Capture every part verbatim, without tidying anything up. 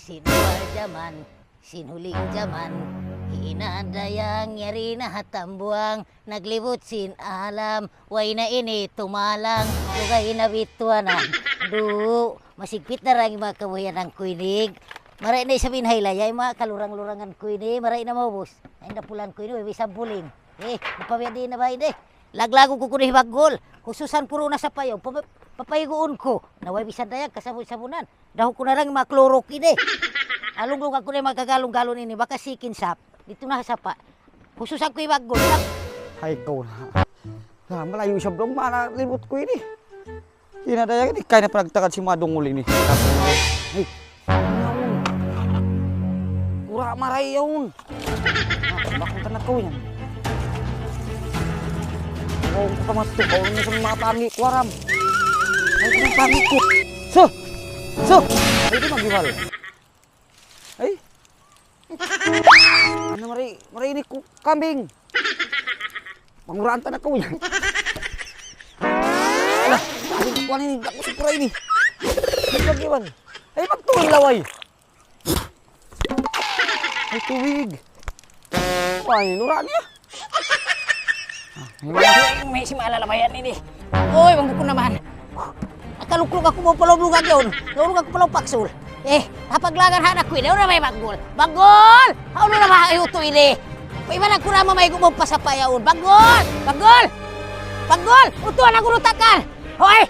Sin parjaman, sin huling jaman, hinanda yang yari na ha tambuang, naglibut sin alam, way na ini tumalang, lugay na bituanan. Du, masigpit na ra in manga kabuhianan ku ini. Maray na isab in haylaya, in manga kalurang-lurangan ku ini, maray na maubus. Ay, dapulan ku ini, way bisan buling. Eh, mapabiya' di na ba ini? Laglagu ku kunu' hi Baggol. Hususan ku duun na sapa' yaun, papa-, papayguun ku. Na way bisan dayag, kasabun-sabunan. Dahu' ku na ra in manga klorok ini. Alunglugan ku na in manga kagalon-galon ini, baka sikin sap. Didtu na ha sapa'. Hususan ku hi Baggol. Hay, ikaw na. Na, malayu' isab duun, mana libut ku ini. Di' na dayag ini, kay na panagtagad sin manga dungul ini. Ay, yaun. Kura' maray yaun. Ah, bakun ka na kaw yan. Kau ka matu, kau na sa manga pangi' ku, aram. Ay, kau pangi' ku. So! So! Ay, di' maghiwal. Ay. Unu, maray, maray ini ku kambing. Panguraan ta na kaw yan. Alah, kambing ku ini, daku sa kura' ini. Ay, maghiwal. Ay, magtuloy laway. Ay, tubig. Ay, nura niya. Ah, may, may si malalabayan ini. Uy, bang bukun naman. Nakalukluk aku mau palaw lugar yun. Nahulug aku palaw paksul. Eh, napaglagan ha anak ku ini. Ura may Baggol. Baggol! Hawnu na ba ha utu' ini? Iban aku na mamay gumaw pa sa payaun. Baggol! Baggol! Baggol! Utu' anak unu takal. Hoy!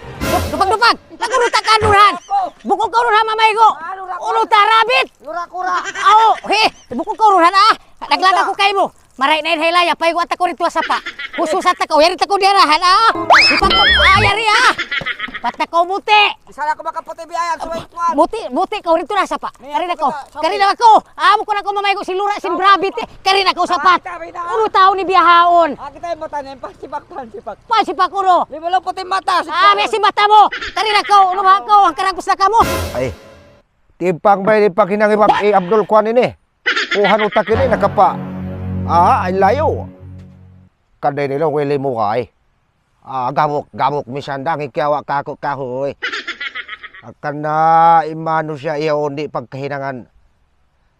Dupag-dupag! Nagurutag ka duun han! Bukun kaw duun ha mamaygu'! Unu ta, rabbit? Lura-kura! Aw, he! Bukun kaw duun han, ah! Naglaga ku kaymu! Maray na in haylaya, payguan ta kaw didtu ha sapa'. Hususan ta kaw, yari ta kaw diyarahan, ah! Ipag-, ah, yari, ah! Bat na kaw buti'! Di' sana aku makaputi' biya' yan, suway tuwan. Buti', buti' kaw didtu na ha sapa'. Kari na kaw, kari na kaw! Amu ku na kaw mamaygu' sin lura, sin rabbit, eh! Kari na kaw sapat! Unu tau ini bihaun? Ah, kita in mata niya, pansipak, pansipak. Pansipak unu? Di' ba law puti' mata, sipak. Ah, biya' sin mata mu. Kari na kaw, unu ba kaw, hangkan aku sa kamu. Ay, timpang ba ini paghinang hi Ab-, hi Abdul kuwan ini? Kuhan utak ini, nakapa. Ah, ay layu. Kanday nila, wili mu kay. Ah, gabuk, gabuk, misan dang, hikiyawa' kaku', kaku', eh. Hangkan na, imanu siya, iya undi pagkahinangan.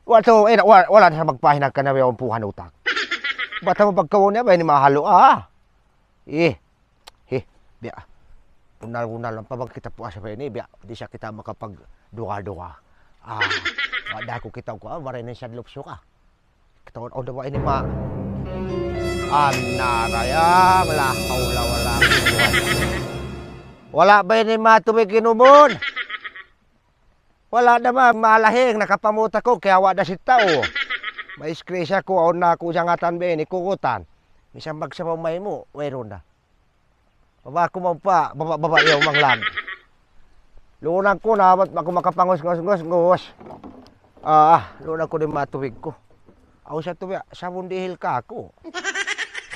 Wala' tu, eh, wa-, wala' na sa magpahinang ka na, yaun puhan utak. Bata mu pagkawaw niya ba ini mahalu', ah? Eh, eh, biya'. Bunal-bunal, ang pabag kita puasa pa ini, biya'. Di' siya kita makapagduwa-duwa. Ah, wala' aku kita ku, ah, maray na siya lupsuk, ah. Kita, oh, dawa ini, ma. Anaraya, la hawla wala quwwata. Wala' ba ini matubig inumun? Wala' da ma-, malahing, nakapamuta ku, kiyawa' da sin tau. Maiskrisya ku, awn na aku jangatan biya' ini, kukutan. Misan magsabaw maymu', wayruun da. Baba' aku maupa', baba', baba' yaw manglag. Luunan ku na, bat aku makapangus-ngus-ngus-ngus. Ah, luunan ku di' matubig ku. Aw sa tubig, sabun dihil kaku'.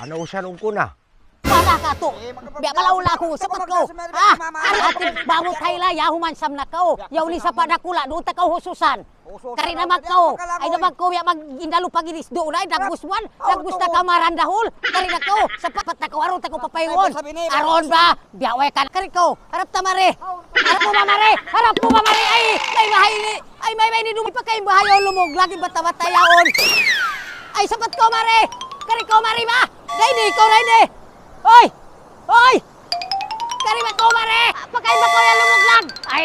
Anu usanun ku na? Wala' katu'. Biya' malaula aku, sapat kaw. Ah, anak, bamut haylaya, humansam na kaw. Yaun in sapa' dakula', duun ta kaw hususan. Kari na magkaw. Ay na magkaw, biya' mag-indalu pag-inis duun, ay dagbus buwan. Dagbus na kamaran dahul. Kari na kaw, sapat na kaw, aruun ta kaw papayuun. Aruun ba? Biya' way ka. Kari kaw, harap ta mari. Harap mu ba mari? Harap mu ba mari? Ay, may bahay ini. Ay, may, may nidung ipakain bahayaw lumug, lagi bata-bata yaun. Ay, sapat kaw, mare. Kari kaw, mare, ba? Dahil ikaw na ini. Hoy! Hoy! Kari ba kaw, mare? Pakain ba kaw yan lumug lang? Ay,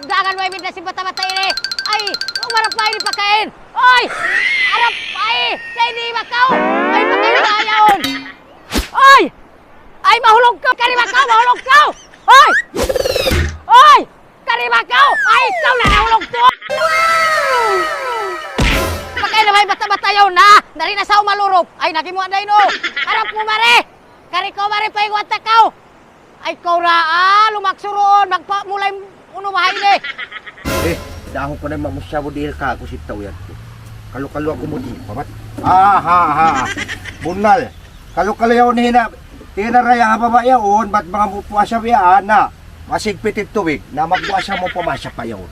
dagan mo, imit na si bata-bata ini. Ay, umarap pa ini pakain. Hoy! Arap, ay! Dahil ba kaw? Ay, pakain bahayaw. Hoy! Ay, mahulog kaw! Kari ba kaw? Mahulog kaw! Hoy! Hoy! Kari ba kaw? Ay, ikaw na nahulog tu! Pakay na may bata-bata yaun na! Dari na sa umalurup! Ay, nagimuwa na ino! Harap mu, mare! Kari kaw, mare, paiguan ta kaw! Ay, kaw ra, ah, lumaksuruon, magpamulay, unu, mahay ni! Eh, dahon ku na mamusyabud dihil kaku' sin tau yadtu. Kalu-kalu aku muti, pabat. Ah, ha, ha. Bunnal. Kalu-kalu yaun hina, tinaraya ha baba' yaun, bat manga mupuasa biya' na. Masigpit in tubig, na magpuasa mu pa masa pa yaun.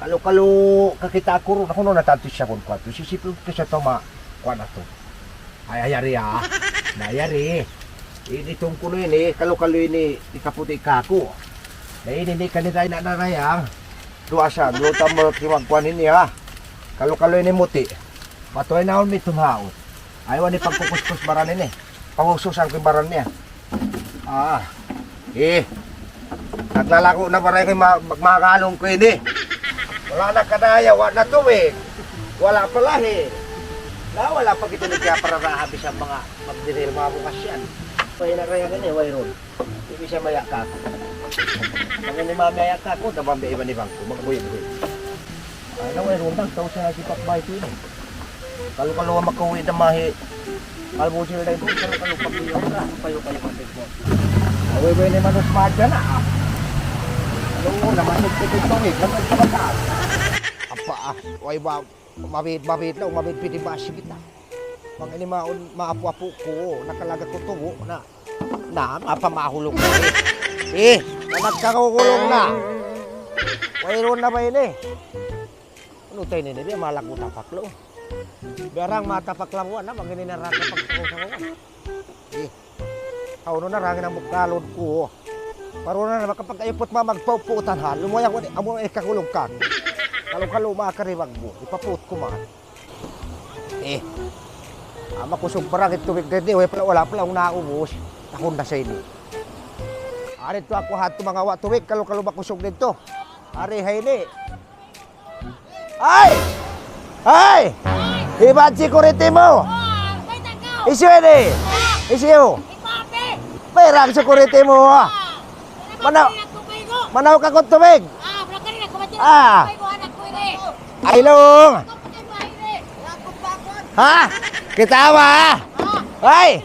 Kalu-kalu kakita' ku run, aku na natantu siya kun kuwan tu. Sisipin ku sa tama, kuwan na tu. Ay, ay, yari, ah. Na, yari. Ini tungkul ini, kalu-kalu ini, ikaputi' kaku'. Na ini, ini kanila ina' na rayang. Duwa sa, duwa tambal kimagkuhan ini, ha. Kalu-kalu ini muti'. Matuway na awn mi tumhaut. Ayaw ini pagkukuskus baran ini. Pangususan ku in baran niya. Ah. Eh. Naglalago na baran ini ma-, mag-, magalong ku ini. Wala' na kadaya, wa' na tubig. Wala' pa lahi. Na, wala' pa kita nagkapararaha bisan manga magdiril manga bukas yan. Pahina kaya gani, wayruun. Di' siya maya' kāku'. Bang ini mamaya' kāku', tabang biya' iban-iban ku, magbuhi-buhi. Ay, na, wayruun lang, tau siya na sipak bahay sini. Kalu-kalu makawi' na mahi. Kalbusil na ito, kalu-kalu pagbuhi na, payo-payo mati ko. Away, way ni manus madya na, ah. Alam mo, naman ito, ito, ito, eh, naman ito, ito. Apa, ah, way ba, mabid, mabid na, mabid, pwede ba, sige na. Bang ini maun, maapu-apu ku, nakalaga ku tubo na. Na, mapamahulog na eh. Eh, na nagkakakulong na. Wayruun na ba ini? Unu tayo ini, di' malagu tapak lo. Barang matapak labuan na, bang ini naraka pagkakulong. Eh, unu na rangin ang bukalod ku. Paru na makapag-ayupot ma magpauputan ha. Lumaya ko ni, amo eh kakulong ka. Kalu-kalu makaribag mo, ipaput ku man. Eh. Ah, makusug pa ra in tubig dito, eh. Wala pala, wala pala, naubus. Tahun na sa ini. Ari to aku ha, ito manga wa' tubig, kalu-kalu makusug dito. Ari ha ini. Ay! Ay! Iban security mo! Hisiyu ini? Hisiyu? Mayra' security mo, ah. Mana-, manaw ka ku tubig? Ah. Ay, Long. Ha? Kita' ba? Ay!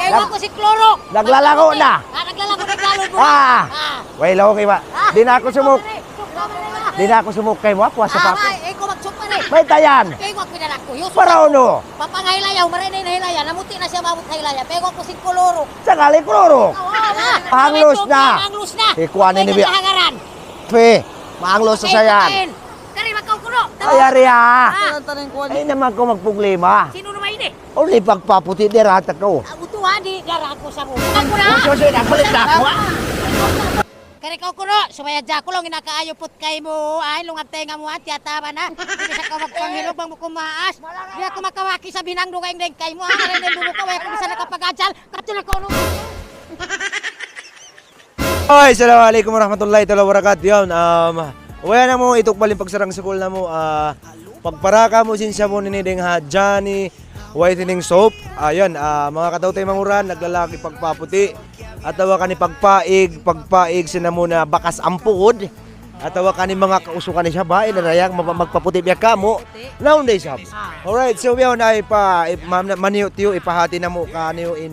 Kaya aku si Kloro. Naglalago na. Ah, naglalago na, naglalago na. Ah. Ah. Way, Long, iba. Ah. Di' na aku sumuk-, di' na aku sumukay mo, ah, puwasa pa aku. Ah, ay, ikaw magsukma rin. May tayan. Kaya aku pinalak ko. Para unu? Papangahilaya, umaray na in hilaya, namuti' na siya maabut hilaya, pego aku sin kuluruk. Sakali kuluruk. Oo, na. Hanglos na. Hanglos na. Ikuan ini, bi-, kahangaran. Pe, mahanglos na siya yan. Kari, magkaw kuno. Ay, ari, ah. Ah. Ay, naman ko magproblema. Sino naman ini? Uli pagpaputi', dira ta ko. Ah, utuhan, di, dara ako sa mo. Ako na. Uso, uso, nagpalit na ako, ah. Kari kaw kuno, subay hadja aku laung in nakaayuput kaymu, ay, lungag tenga mu, ah, tiyataba na. Di' sa kaw magpanghilug, bang mu kumaas. Di' aku makawaki sa binang dugaing-daing kaymu, ah, maray na in bubu ka, way aku bisan nakapag-ajal. Katu na kaw, no. Ay, assalamu alaykum warahmatullahi taala wabarakatuh. Yan, um, way na mu, ituk balin pagsarang sukul na mu, ah, pagparaka mu sin sabun ini dayng ha Johnny Whitening Soap. Ayan, ah, manga kataw-taymanghuran, naglalaki pagpaputi'. Atawa kani pagpaig, pagpaig sin amu na bakas ampuud. Atawa kani manga kausukan ni sabay, na dayang ma-, magpaputi' biya' kamu. Naun day sab. Alright, so biya' na ipa-, ip-, ma-, maniyu-tiyu, ipahati namu' kaniyu in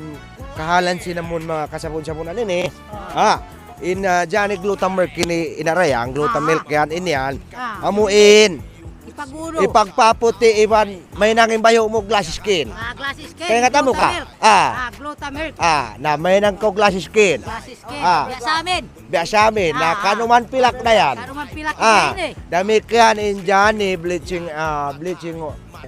kahalan sin amun manga kasabun-sabunan ini. Ah, in, ah, Johnny Glutamerc ini, in arayang Glutamilk yan, in yan. Ah. Amu in. Ipagulu. Ipagpaputi' iban mahinang in bayu' mu glass skin. Ah, glass skin. Kaya nga tamu ka? Glutamilk. Ah. Ah, Glutamilk. Ah, na mahinang kaw glass skin. Glass skin. Ah. Biya' sa amin. Biya' sa amin. Na, ah, kanuman pilak na yan. Kanuman pilak na yan eh. Ah, damikkiyan in Johnny bleaching, ah, bleaching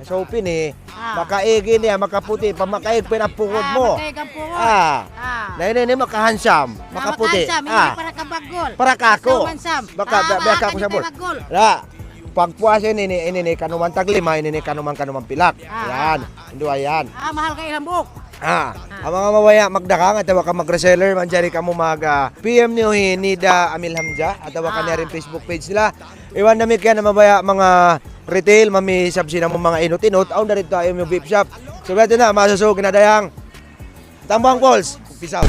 soap ini. Ah. Makaig ini, ah, makaputi', pa makaig pa in apuud mu. Ah, makaig in apuud. Ah. Ah. Na ini, ini makahansam, ah, makaputi'. Makahansam, ini para kabagul. Para kaku'. Hansam. Baka, ah, ba-, baka aku sabun. Kabagul. Na, pagpuas ini, ini, ini, ini, kanuman taglima, ini, ini, kanuman, kanuman pilak. Ah. Yan. Induwa yan. Ah, mahal ka ilang buhok. Ah, ah. Amu manga mabaya' magdagang atawa ka mag-reseller, manjari kamu mag, ah, P M niyu hi Nida Amil Hamza atawa ka, ah, niya rin Facebook page nila. Iban damikkiyan na mabaya' manga retail, mamisab sin amu manga inut-inut, awn da rin tayo yung vape shop. So, biya' na, masusugi na dayang. Tambuang Falls, peace out.